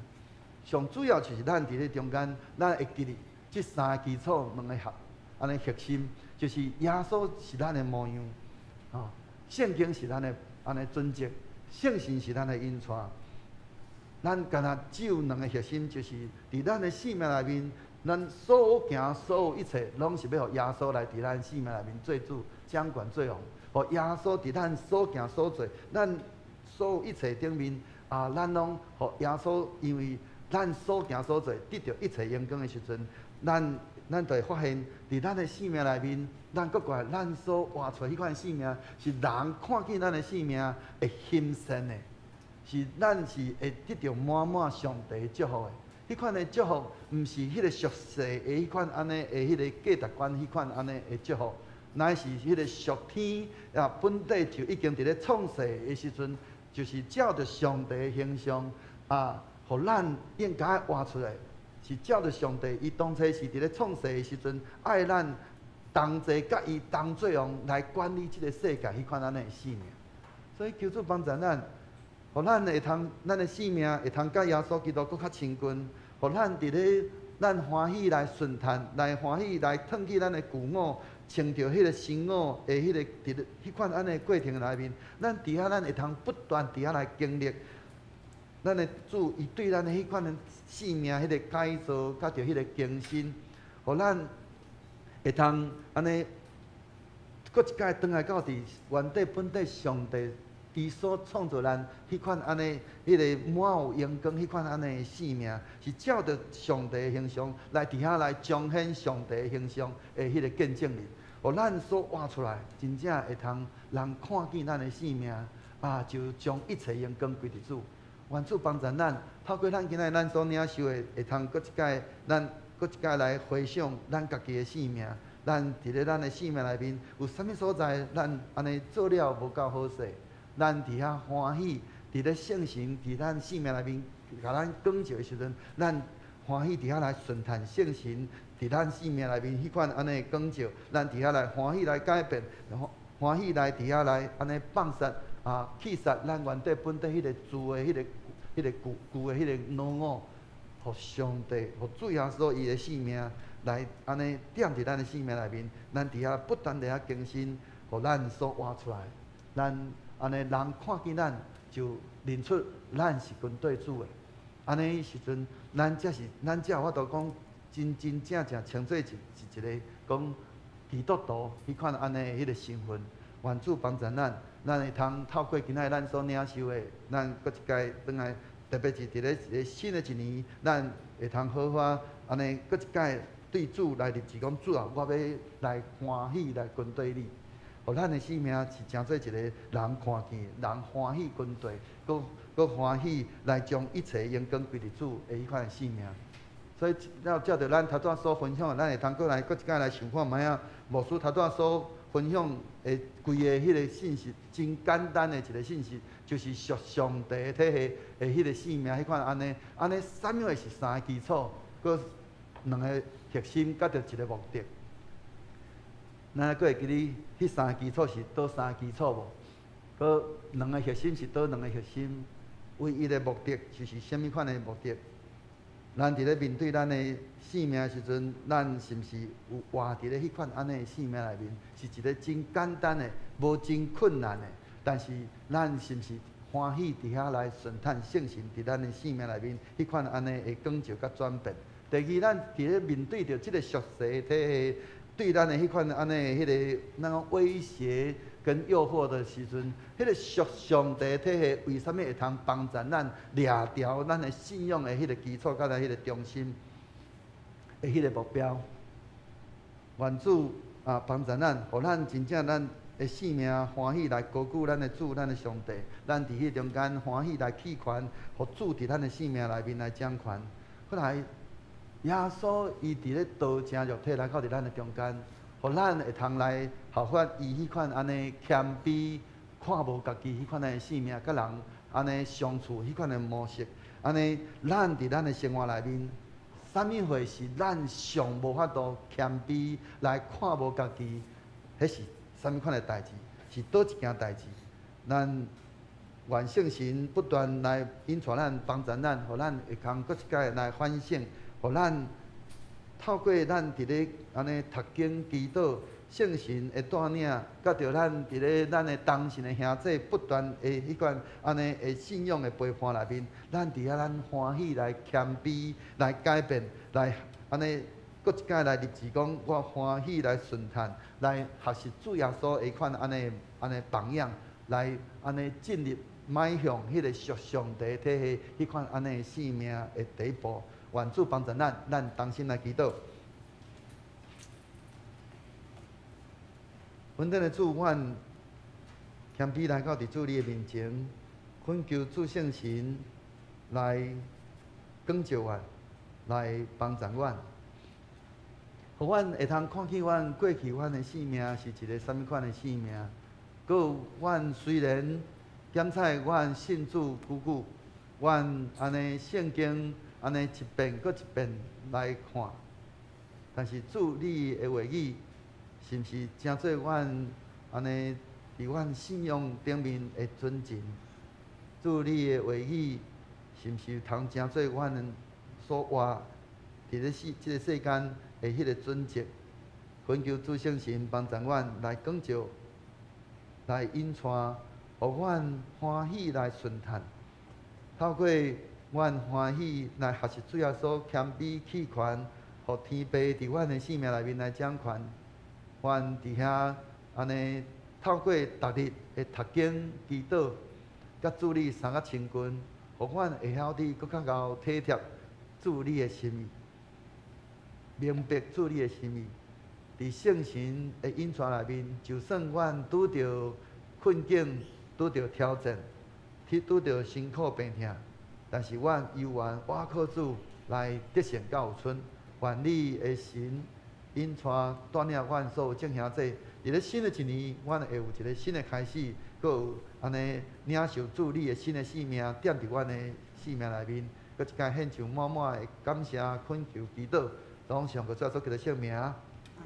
S2: 上主要就是咱佇咧中間，咱會記得這三个基礎兩个合，按呢核心，就是耶穌是咱的模樣，吼，聖經是咱的按呢準則，聖神是咱的引帶。咱干焦只有兩个核心，就是佇咱的生命內面。咱所有行所有一切，攏是欲予耶穌來佇咱生命內面做主、掌權、做王。予耶穌佇咱所行所做，咱所有一切頂面啊，咱攏予耶穌，因為咱所行所做得著一切榮光的時陣，咱咱就會發現，佇咱的生命內面，咱閣過來，咱所活出彼款生命，是人看見咱的生命會欣羨的，是咱是會得著滿滿上帝祝福的。彼款的祝福，毋是彼个俗世的彼款按呢的彼个價值觀，彼款按呢的祝福，乃是彼个屬天啊本底就已經佇咧創世的時陣，就是照著上帝的形象啊，予咱應該活出來，是照著上帝，伊當初是佇咧創世的時陣，愛咱同齊佮伊同做王來管理這个世界，彼款按呢的生命。所以求主幫助咱，予咱會通，咱的生命會通佮耶穌基督閣較親近，予咱佇咧咱歡喜來順服，來歡喜來褪去咱的舊我，穿著彼个新我的彼个佇咧彼款按呢過程內面，咱佇遐咱會通不斷佇遐來經歷，咱的主伊對咱的彼款的生命彼個改造，佮著彼個更新，予咱會通按呢，閣一擺轉來到佇原底本底上帝。伊所創造咱彼款按呢，彼个滿有榮光，彼款按呢的生命，是照著上帝的形象來佇遐來彰顯上帝的形象的彼个見證人，予咱所活出來，真正會通人看見咱的生命，啊，就將一切榮光歸佇主。願主幫助咱，透過咱今仔日咱所領受的，會通閣一擺，咱閣一擺來回想咱家己的生命。咱佇咧咱的生命內面，有啥物所在，咱按呢做了無夠好勢？咱佇遐歡喜，佇咧聖神佇咱生命內面，共咱光照的時陣，咱歡喜佇遐來順服聖神佇咱生命內面彼款按呢光照，咱佇遐來歡喜來改變，歡喜來佇遐來按呢放殺啊，棄殺咱原底本底彼个舊的彼个彼个舊舊的彼个老我，予上帝，予主耶穌伊的生命來按呢踮佇咱的生命內面，咱佇遐不斷佇遐更新，予咱所活出來，咱。按呢，人看見咱就認出咱是跟綴主的。按呢時陣，咱才是咱才有法度講真真正正稱做一一個講基督徒彼款按呢彼個身份，愿主幫助咱，咱會通透過今仔日咱所領受的，咱閣一擺轉來，特別是佇咧一个新的一年，咱會通好好按呢閣一擺對主來立志講，主啊，我欲來歡喜來跟隨你。予咱的生命是成做一个人看見、人歡喜跟隨，閣閣歡喜來將一切榮光歸佇主的彼款的生命。所以，了照著咱頭拄仔所分享的，咱會通閣來閣一擺來想看覓仔。牧師頭拄仔所分享的規个彼个信息，真簡單的一个信息，就是屬上帝體系的彼个生命，彼款按呢，按呢，啥物會是三个基礎，閣兩个核心，佮著一个目的。咱閣會記得彼三个基礎是佗三個基礎無？閣兩个核心是佗兩个核心？唯一的目的就是啥物款的目的？咱佇咧面對咱的生命的時陣，咱是毋是有活佇咧彼款按呢的生命內面？是一个真簡單的，無真困難的。但是咱是毋是歡喜佇遐來順嘆聖神佇咱的生命內面彼款按呢的光照佮轉變？第二，咱佇咧面對著這个俗世體系對咱的彼款按呢彼个咱講威脅跟誘惑的時陣，彼个屬上帝體系為啥物會通幫助咱掠牢咱的信仰的彼个基礎，佮咱彼个中心的彼個目標？願主啊幫助咱，予咱真正咱的生命歡喜來高舉咱的主，咱的上帝。咱佇彼中間歡喜來棄權，予主佇咱的生命內面來掌權。後來耶穌伊佇咧道成肉體來到佇咱的中間，予咱會通來效法伊彼款按呢謙卑、看無家己彼款的生命，佮人按呢相處彼款的模式。按呢，咱佇咱的生活內面，啥物貨是咱上無法度謙卑來看無家己？彼是啥物款的代誌？是佗一件代誌？咱願聖神不斷來引帶咱、幫助咱，予咱會通閣一擺來反省，予咱透過咱佇咧按呢讀經、祈禱、聖神的帶領，佮著咱佇咧咱的同信的兄弟不斷的彼款按呢的信仰的陪伴內面，咱佇遐咱歡喜來謙卑、來改變、來按呢閣一擺來立志講，我歡喜來順嘆，來學習主耶穌的款按呢按呢榜樣，來按呢進入邁向彼個屬上帝體系彼款按呢生命的第一步。願主幫助咱，咱同心來祈禱。恩典的主，阮謙卑來到佇主你的面前，懇求主聖神來光照阮，來幫助阮，予阮會通看見阮過去阮的生命是一个啥物款的生命。閣有阮雖然檢採阮信主久久，阮按呢聖經按呢一遍閣一遍來看，但是主你的話語，是毋是成做阮按呢佇阮信仰頂面的準繩？主你的話語，是毋是通成做阮所活佇咧世這个世間的彼个準則？懇求主聖神幫助阮來光照，來引帶，予阮歡喜來順嘆。透過阮歡喜來學習主耶穌謙卑棄權，予天父佇阮的生命內面來掌權。阮佇遐按呢透過逐日的讀經、祈禱，佮主你相較親近，予阮會曉得閣較𠢕體貼主你的心意，明白主你的心意。佇聖神的引帶內面，就算阮拄著困境、拄著挑戰、去拄著辛苦病痛，但是阮猶原倚靠主來得勝佮有春。願你的神引帶帶領阮所有眾兄弟，佇咧新的一年，阮會有一个新的開始，閣有按呢領受主你的新的生命，踮佇阮的生命內面，閣一擺獻上滿滿的感謝、懇求、祈禱，攏上個主耶穌基督聖名。阿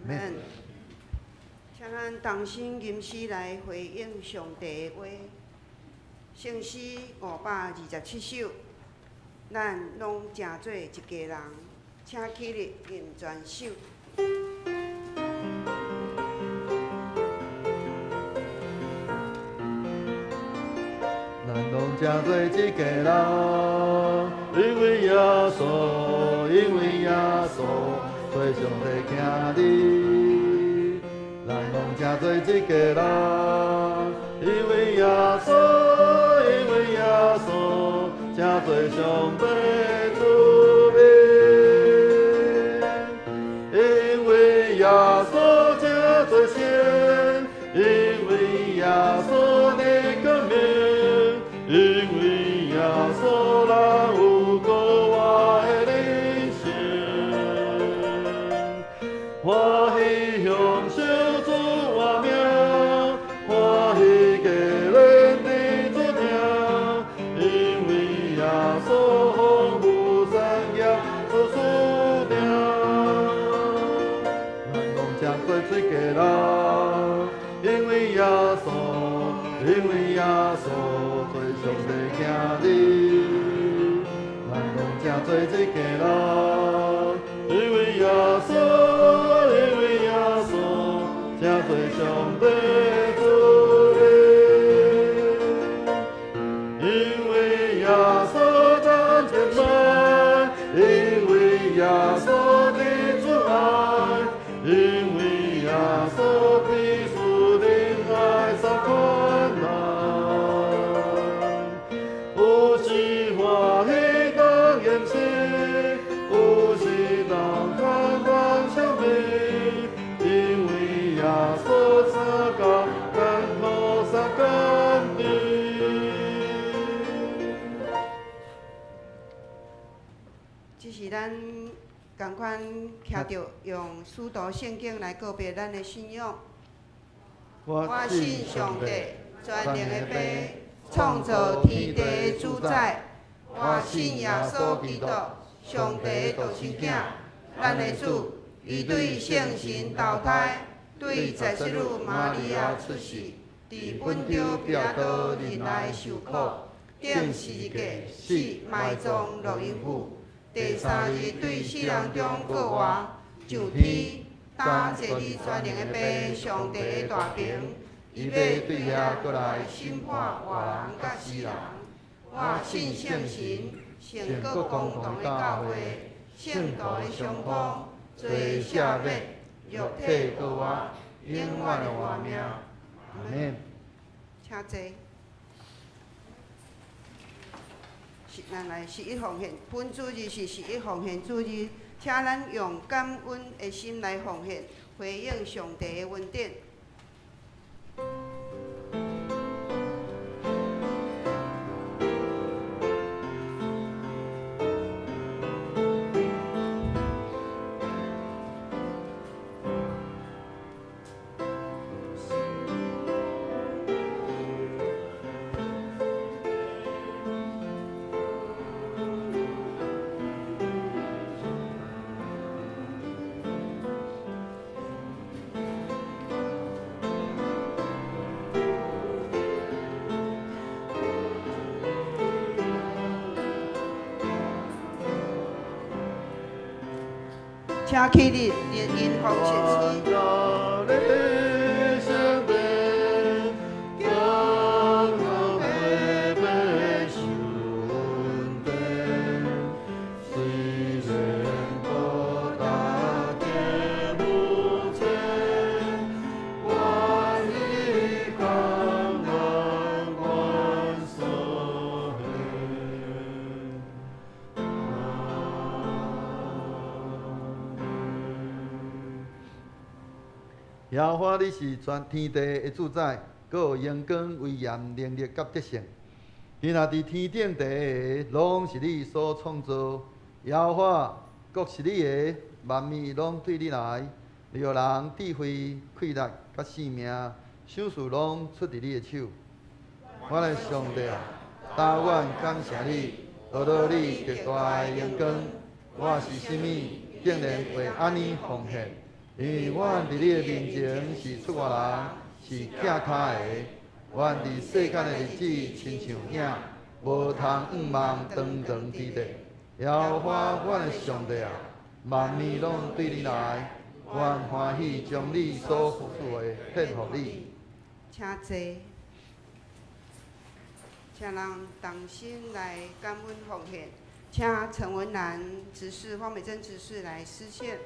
S1: 們。請咱同心吟詩來回應上帝的話。聖詩527首，咱攏成做一家人，請起立吟全首。
S3: 咱攏成做一家人，因為耶穌，因為耶穌，做上帝囝兒。咱攏拢成做一家人，因为耶稣，因为耶稣，成做上帝子民。因为耶稣成做神，因为耶稣的光明，因为耶稣咱有阁活的人生。欢喜享受主活命，欢喜加练伫主疼，因为耶稣丰富产业做输赢。咱拢成做一家人，因为耶稣，因为耶稣做上帝囝儿。咱拢成做一家人，因为耶稣，因为耶稣，成做上帝子民。因为耶稣咱敬拜，因为耶稣的主爱，因为耶稣必须忍爱三困难。有时欢喜当言辞，有时当看看相悲，因为耶稣三甲艰苦三甘甜。
S1: 这是咱仝款徛著用使徒圣经来告别咱的信仰。我信上帝，全能的父，创造天地的主宰。我信耶稣基督，上帝的独生囝，咱的主。伊对圣神投胎，对在圣女玛利亚出世，伫本丢彼拉多忍耐受苦，钉十字架，死，埋葬，落阴府。第三日对死人中复活，上天，担坐伫全能的父上帝的大爿，伊要对遐阁来审判活人佮死人。我信圣神，圣国公同的教会，圣徒的相通，罪赦免，肉体阁活，永远的活命。
S2: 阿们。
S1: 请坐。是咱来十一奉献，本主日是十一奉献主日，请咱用感恩的心来奉献，回应上帝的恩典。请起立，连音风实施。
S2: 耶和华，你是全天地的主宰，阁有荣光、威严、能力佮得胜。天若伫天顶地的，拢是你所创造。耶和华，国是你的，万物拢对你来。你予人智慧、气力佮性命，赏赐拢出伫你的手。我的上帝啊，当阮感谢你，学到你极大的荣光。我是啥物，竟然会按呢奉献？因为阮伫你的面前是出外人，是寄跤的。阮伫世间的日子亲像影，无通向望长长之地。耶和华，阮的上帝啊，万物拢对你来，阮欢喜将你所赐的献予你。
S1: 请坐，请人同心来感恩奉献。请陈文兰执事、方美珍执事来司献。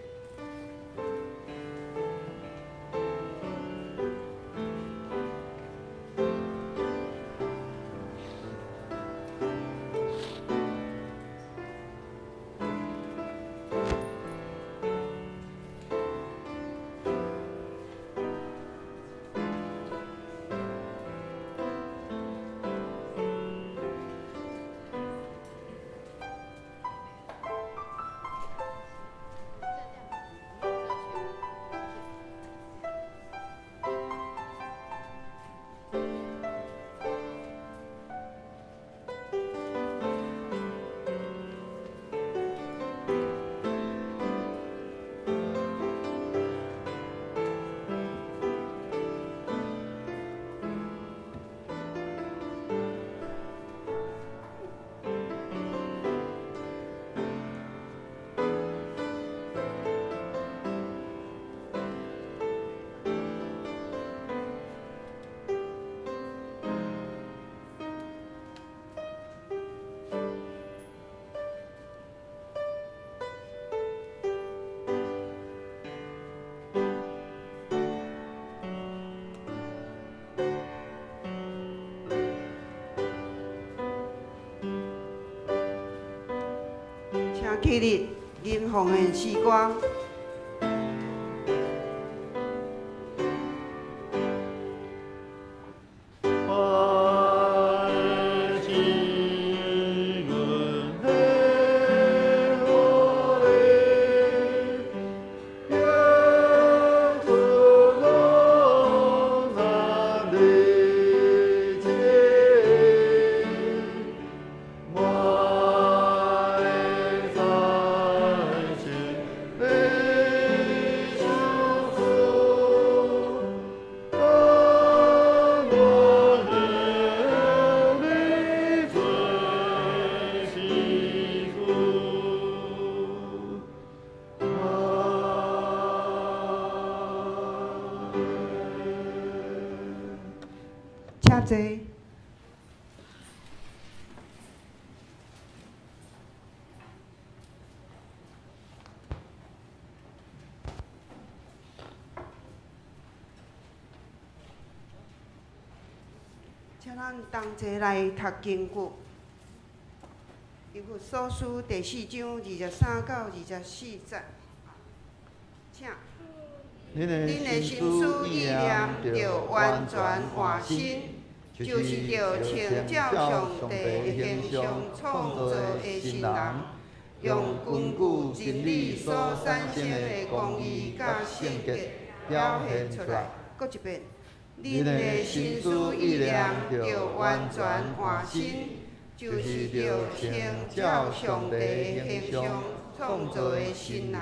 S1: 七日吟奉献诗歌。请坐。请咱同齐来读经句，以弗所书第四章23到24节，请。
S2: 恁的心思意念著完全换新，
S1: 就是著穿照上帝的形象创造的新人，用根据真理所产生的公义佮圣洁表现出来。阁一遍，恁的心思意念著完全换新，就是著穿照上帝的形象创造的新人，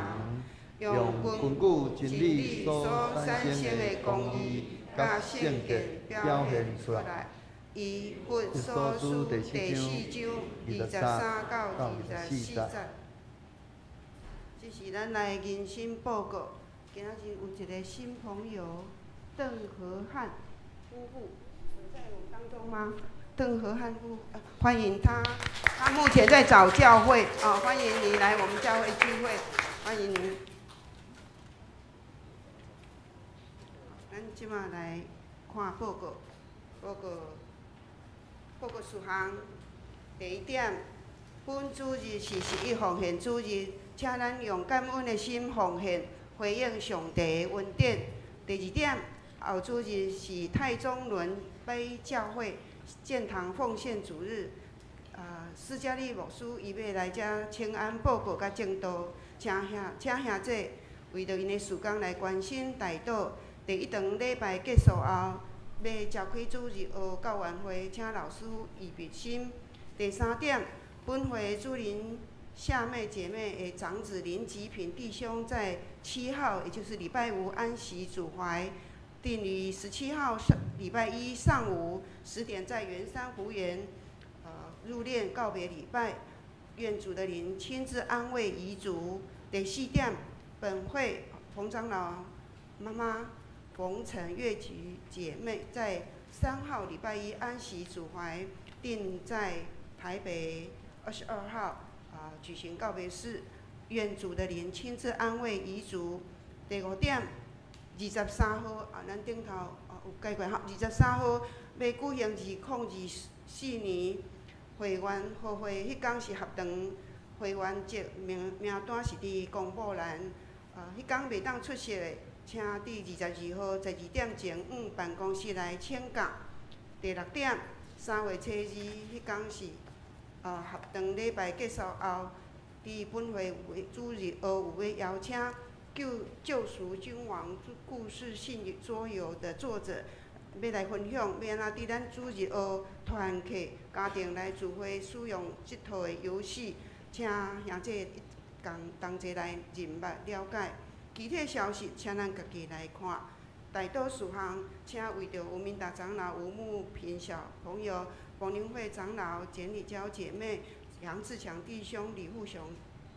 S1: 用根据
S2: 真理所产生的公义佮圣洁表现出来。
S1: 以弗所书第四章23到24节。这是咱来人生报告。今仔日有一个新朋友，邓和汉夫妇，在我们当中吗？邓和汉夫，欢迎他。他目前在找教会啊，欢迎你来我们教会聚会，欢迎你。咱这马来看报告，报告事项。第一点，本主日是十一奉献主日，请咱用感恩的心奉献，回应上帝的恩典。第二点，后主日是太宗伦杯教会建堂奉献主日，施嘉丽牧师伊欲来遮请安报告佮证道，请兄姐为著𪜶的事工来关心代祷。第一堂礼拜结束后，欲召开主日学教员会，请老师预备心。第三点，本会主任夏妹姐妹的长子林吉平弟兄在7号，也就是礼拜五安息主怀，定于17号上礼拜一上午10点在圆山湖园，入殓告别礼拜。愿主的灵亲自安慰遗族。第四点，本会彭长老妈妈冯陈月菊姐妹在3号礼拜一安息主怀，定在台北22号举行告别式。愿主的灵亲自安慰遗族。第五点，23号啊，咱顶头啊有解过吼，23号欲举行2024年会员和会，彼工是合堂会员节名单是伫公布栏，彼工袂当出席的，请伫22号12点前往办公室来请假。第六点，3月初2，彼工是合堂礼拜结束后，伫本会主日学有欲邀请救赎君王故事性桌游的作者，欲来分享，欲按怎伫咱主日学团契家庭来聚会使用这套的游戏，请兄姐共同齐来认捌了解。其他消息，请咱家己来看。代祷事项，请为著吴明达长老、吴慕平小朋友、冯林慧长老、简李娇姐妹、杨志强弟兄、李富雄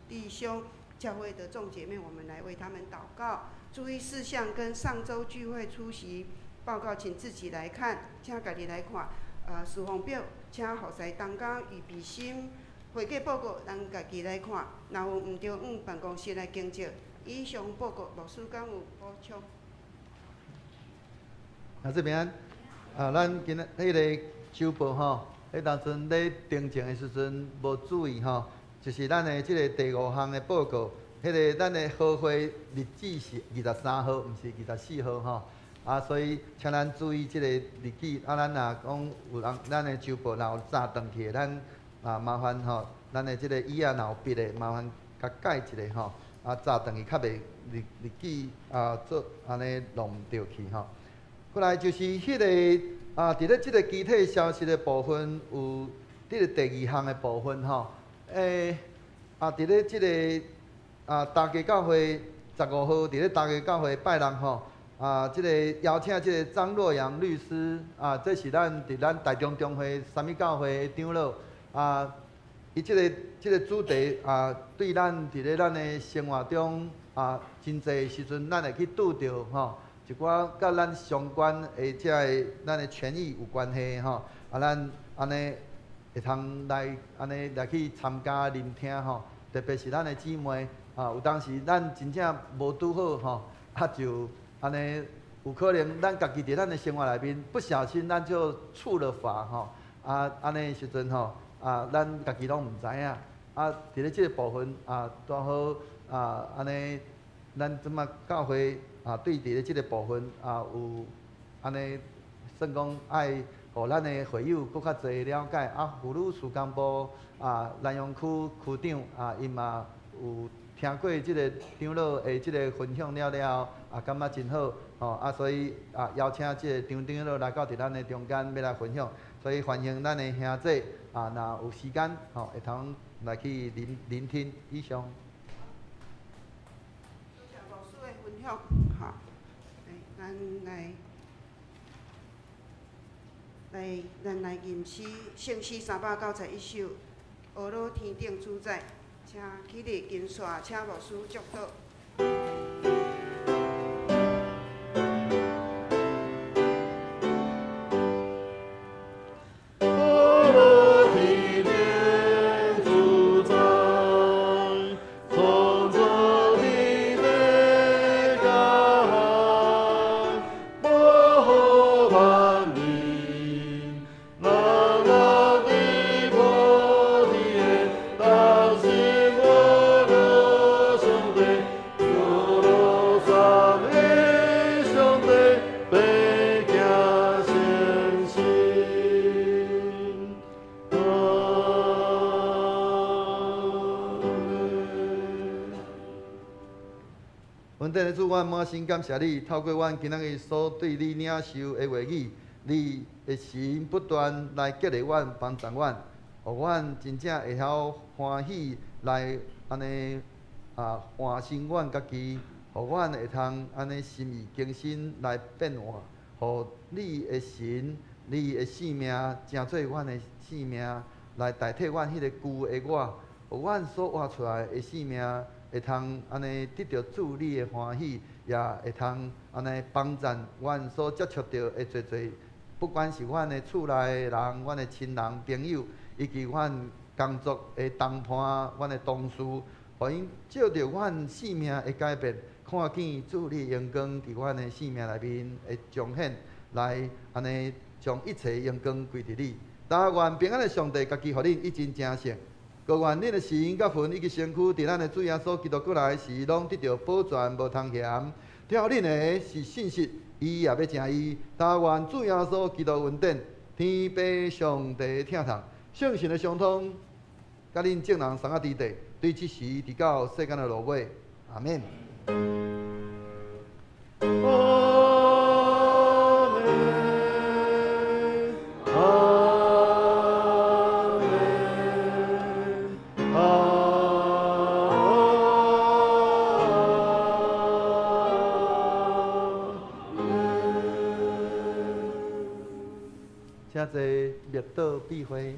S1: 弟兄，教会的众姐妹，我们来为他们祷告。注意事项跟上周聚会出席报告，请自己来看，请家己来看。事奉表，请服侍同工预备心。会计报告，咱家己来看。若有毋对，往办公室来更正。以上报告，牧师敢有补充？
S2: 啊，这边啊，咱今仔彼个周报吼，彼当阵咧订正的时阵无注意吼，就是咱的這个第五项的报告，彼个咱的和会日子是23号，毋是24号吼。啊，所以请咱注意这个日期。啊，咱若讲有人，咱的周报若有早转去的，咱啊麻烦吼，咱的这个椅仔若有笔的，麻烦共改一下吼。啊，早转去较袂日日记啊，做按呢弄毋著去吼。过来就是彼个啊，伫咧这个机体消息的部分，有伫咧第二项的部分吼。啊，伫咧这个啊，大家教会15号伫咧大家教会拜六吼。啊，这个邀请这个张洛阳律师啊，这是咱伫咱台中中会三民教会的长老啊，伊这个主题啊，对咱伫咧咱的生活中啊，真济时阵咱会去拄著吼，一寡佮咱相关的这个咱的权益有关系吼，啊，咱按呢会通来按呢来去参加聆听吼，特别是咱的姊妹啊，有当时咱真正无拄好吼，啊就。按呢，有可能咱家己伫咱的生活内面不小心，咱就触了法吼。啊，按呢时阵吼，啊，咱家己拢毋知影。啊，伫咧这个部分啊，拄好啊，按呢，咱这马教会啊，对伫咧这个部分啊，有按呢，算讲爱予咱的会友阁较济了解。啊，妇女事工部啊，南阳区区长啊，伊嘛有听过这个长老的这个分享了了后，啊，感觉真好，吼啊，所以啊，邀请这个张长老来到伫咱的中间，欲来分享，所以欢迎咱的兄弟啊，若有时间吼，会通来去聆聆听以上。
S1: 多谢牧师的分享，好，来，咱来，来，咱来吟诗，圣诗391首，呵咾天顶主宰。请起立，金线，请牧师祝祷。
S2: 阮满心感谢你，透过阮今仔日所对你领受的话语，你的神不断来激励阮、帮助阮，予阮真正会晓欢喜来按呢啊换新阮家己，予阮会通按呢心意更新来变换，予你的神、你的生命成做阮的生命，来代替阮彼个旧的我，予阮所活出来的生命。会通按呢得著主你的欢喜，也会通按呢帮助阮所接触著的济济，不管是阮的厝内的人、阮的亲人朋友，以及阮工作的同伴、阮的同事，予𪜶借著阮生命的改变，看见主你的荣光伫阮的生命内面的彰显，来按呢将一切荣光归伫你。但愿平安的上帝家己予恁一真成圣。阁愿恁的心佮魂以及身躯，伫咱的主耶稣基督阁来时，拢得著保全，无通嫌。疼恁的是信实，伊也欲成伊。但愿主耶稣基督恩典、天父上帝疼痛、圣神的相通，佮恁众人送仔伫地，对这时直到世间的落尾。阿们。请坐，默祷闭会。